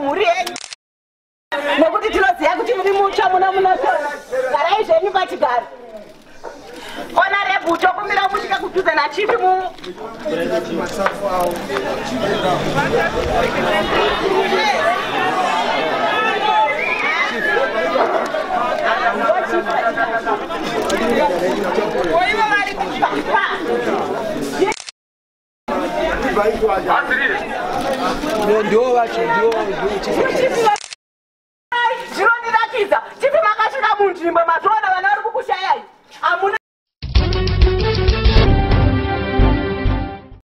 nemhuri yenyu nekuti tinoziva kuti muri mutsva muno munoshona. Garai zvenyu pachigaro. Honorable, tokumbira musvike kudhuze nachief mu Ivo vari kupapa. Ndiwo vacho, ndiwo. Zvinondiratidza chief makasvika munzvimbo mazviona vana vari kukushaya.